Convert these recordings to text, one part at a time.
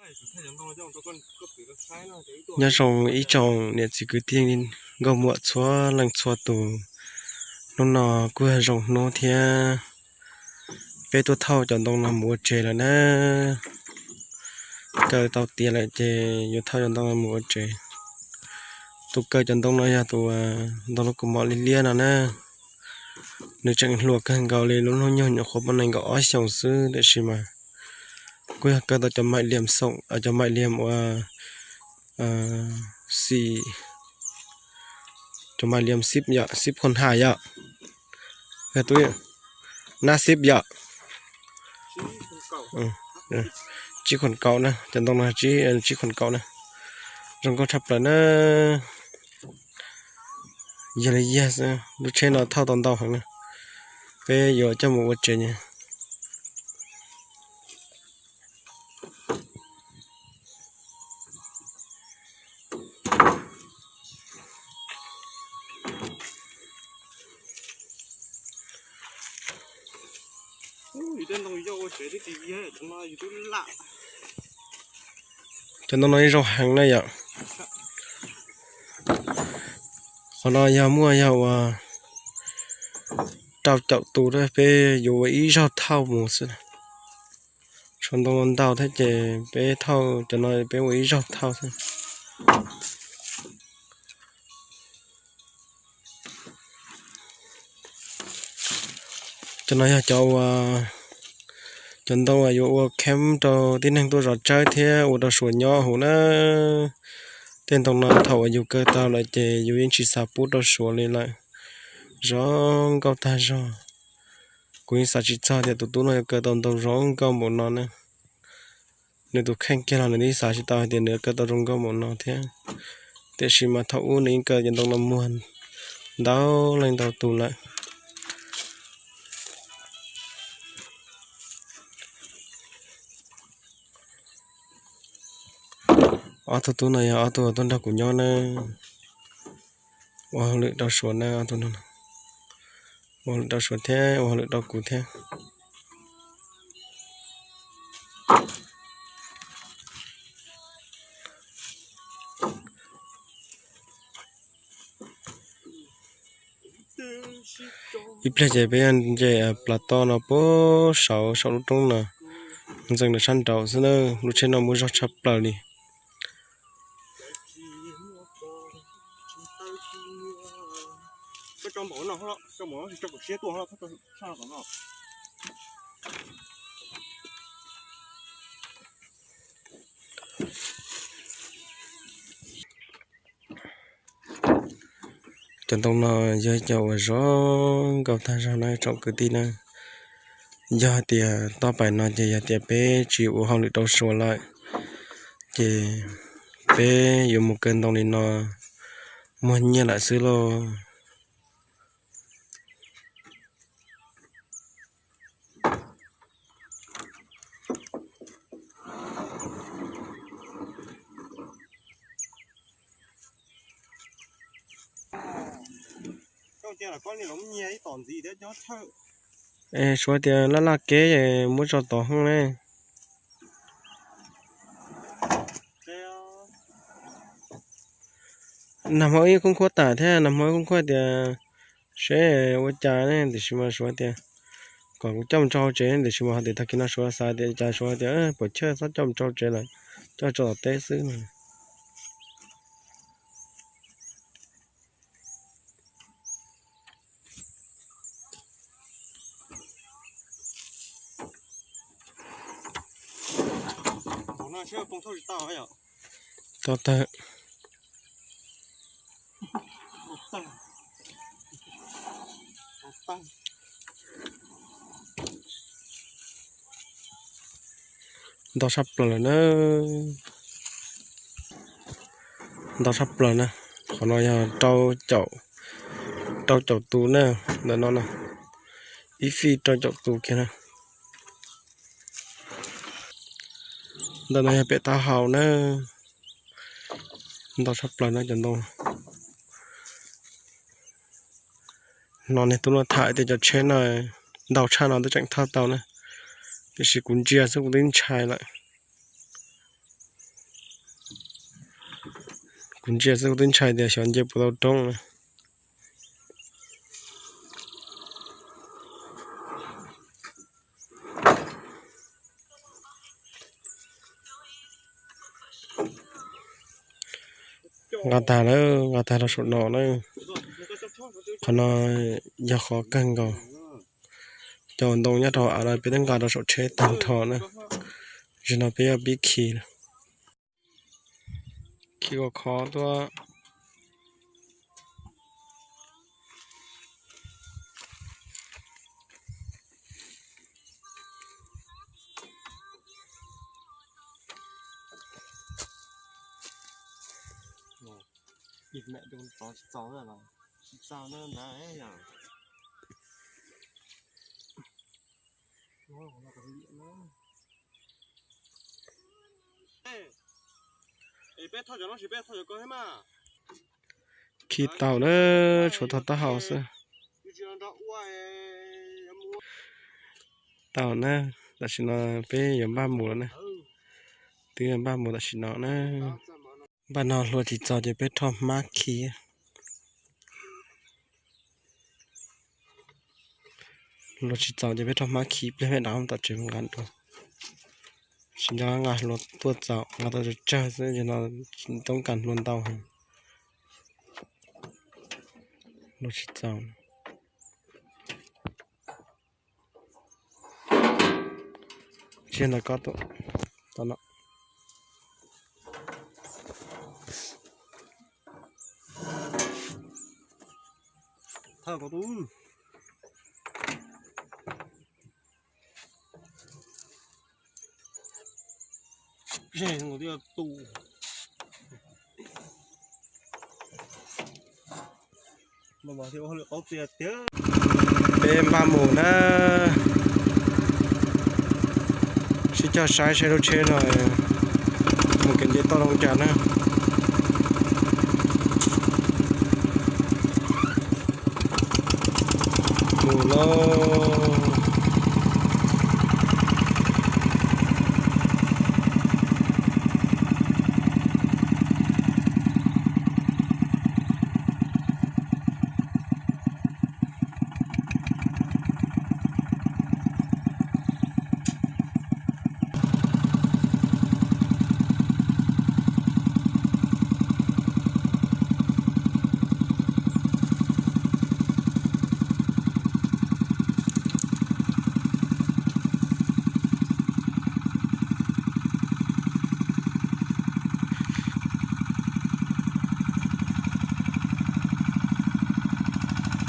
Nyob zoo ib tsoom niam txiv kwv tij nkauj muam txhua leej txhua tus, hnub no kuj yog zoo hnub thiab peb tuaj thauj cov ntoo no mus ua tsev lawm na. Kaw tau tiav lawm ces yuav thauj cov ntoo no mus ua tsev. Tus kaw cov ntoo no yog tus ntoo lub kua mom liab liab no na. Nws tseem hluas kawg nkaus li, lub hnub nyoog nyuam qhuav muaj nees nkaum ob xyoos xwb, tiam sis mas kuj yog kaw tau cov maim liam xoom, cov maim liam uas xi, cov maim liam xib yom, xib khuam hais yom, nab xib yom. Tsib khuam kaum na, cov ntoo no tsib khuam kaum na. Zoo nkauj tshaj plaws na. Yog li yog xwb, lub tsheb no thauj tau ntau heev na. Peb yuav coj mus ua tsev na. Cov ntoo no ib zaug heev na yom. Qhov no yog muaj yog uas rau caum tus, peb yuav ua ib zaug thauj mus xwb. Tshuav ntoo ntau thiab ces peb thauj cov no peb ua ib zaug thauj xwb. Cov no yog cov uas, cov ntoo uas yuav ua kheeb rau tib neeg tuaj zov tsawb thiab ua rau suav nyob hauv na. Tej ntoo no thaum uas yus kaw tau lawm ces yus yeej tsis xav pub rau suav li lawm. Zoo nkauj tag zog. Kuv yeej xav tsis txog tias tus tub no yuav kaw tau ntoo zoo nkauj npaum no na. Nws tus kheej kiag los nws twb xav tsis tau hais tias nws yuav kaw tau zoo nkauj npaum no thiab. Tiam sis mas thaum ub nws yeej kaw cov ntoo no muag ntau leej ntau tus lawm. Ob tug tub no yog ob tug tuaj nrog kuv nyob na. Ua hauj lwm rau suav na, ob tug no ua hauj lwm rau suav thiab ua hauj lwm rau kuv thiab. Ib pliag ces peb nce plas toj no puag saud saum lub roob no, ntxeev nws sab nraud xwb na. Lub tsheb no muaj zog tshaj plaws li. Cov ntoo no yog cov uas zoo nkauj tag zog na tsoom kwv tij na. Yog hais tias toj pais no ces yog tias peb tsis ua hauj lwm rau suav lawm, ces peb yuav mus kaw ntoo li no muag nyiaj lawm xwb lauj. Suav tias laj laj keb muab tso tod hoob ne. Nag hmo ib khoob khuab tas thiab, nag hmo ib khoob khuab tias seb ua cas ne, tiam sis mas suav tias kom kuv coj mus tso hauv tsev, tiam sis mas hais tias tag kis no suav xav tias cas suav tias puas chawj txhob coj mus tso hauv tsev lawm, coj tso tom teb xwb no. Tau tawg. Ntau tshaj plaws lawm na. Ntau tshaj plaws na. Qhov no yog rau caum, rau caum tus na, ntawm no na. Ib fij rau caum tus kiag na. Ntawm no yog pem taub hau na. Ntau tshaj plaws na cov ntoo. No niag tub no tham tias cov tsheb no ntau tshaj no twb tseem thauj tau na, tiam sis kuv ntsia xwb kuv twb ntshai lawm. Kuv ntsia xwb kuv twb ntshai tias xyov nce puas tau roob na. Nqa tag lawm, nqa tag rau saum no na. Qhov no yog qhov kawg nkaus. Cov ntoo nyob rau av no peb twb nqa rau saum tsheb tag nrho na. Zaum no peb yuav pib khi, khi ua khov tuaj. Khi tau na, tshuav tog taub hau xwb. Tau na, tam sim no peb yuav npaj mus lawm na. Twb yuav npaj mus tam sim no na. Npaj no hlua tsis txaus ces peb rho hmab khi. Hlua tsis txaus ces peb rho hmab khi pliag peb rov tom tsev nqa dua. Tsis nco nqa hlua tuaj txaus, nqa tau tsawg tsawg xwb, yog no toob kas hlua ntau heev. Hlua tsis txaus. Tsis ntawd ko, tom no. Peb npaj mus na, sib cog saib saib lub tsheb no mus kev nce toj zoo cas na. Mus lauj.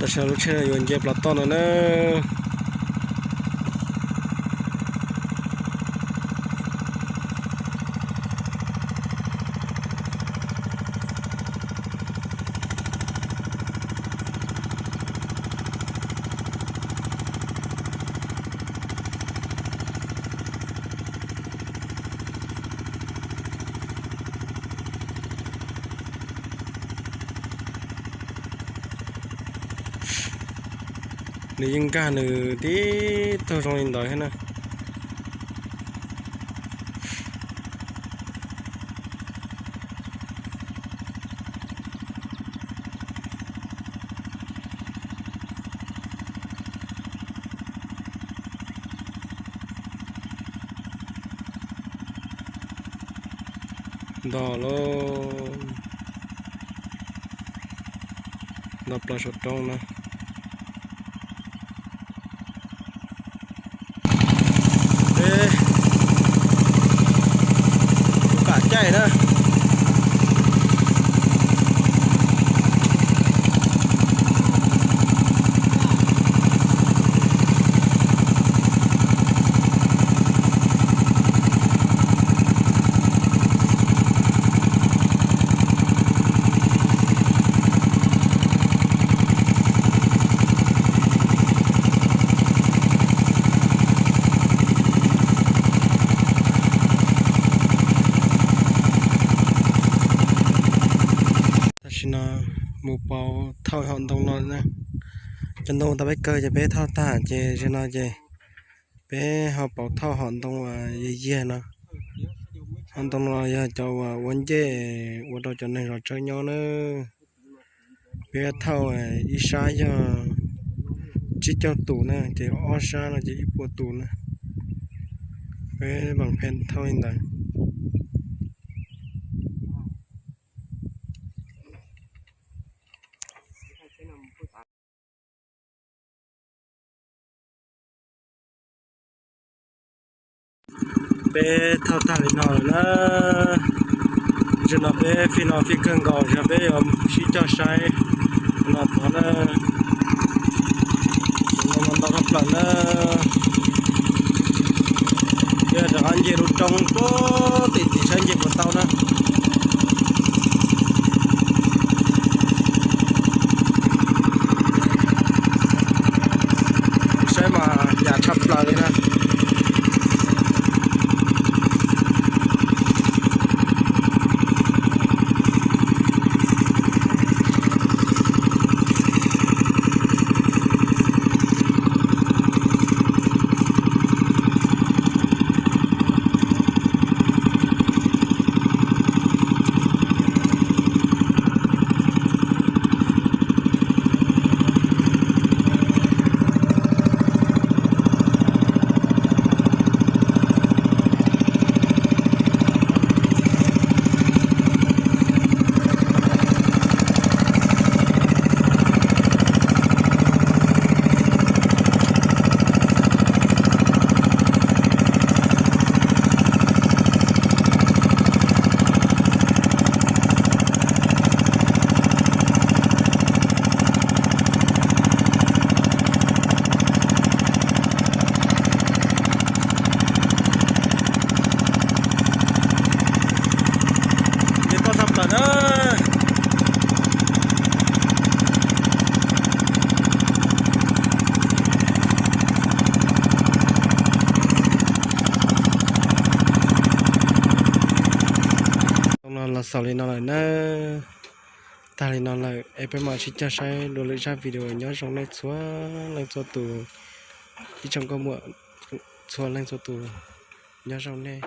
Tam sim no lub tsheb no yuav nce plov toj no na. Nws yeej nkag nws tib tug zoo li ntawd thiab na. Ntog lauj, ntog plaws saum roob na. Peb kuj kam caij na. Tam sim no mus pauv thauj hauv ntoo no na. Cov ntoo tau peb kaw ces peb thauj tag ces zaum no ces peb ho pauv thauj hauv ntoo yag yag no. Ntoo no yog cov uas ua ncej ua rau cov neeg zov tsawb nyob na. Peb thauj ib sab yog tsib caug tus na, ces ob sab no ces ib puas tus na. Peb vam phem thauj li ntawd. Peb thauj tag li no lawm na. Tam sim no peb fij no fij kawg nkaus, yog peb yuav sib cog saib no pov na. Ntau tshaj plaws na. Peb rov qab nce lub roob pem tim tim saib nce puas tau na. Saib mas yam tshaj plaws li na. Nce toj tshaj plaws na. Ntoo no los xaus li no lawm na. Tag li no lawm es peb mam sib cog saib dua lwm zaj video. Nyob zoo nej txhua leej txhua tus, ib tsoom nkauj muam txhua leej txhua tus, nyob zoo nej.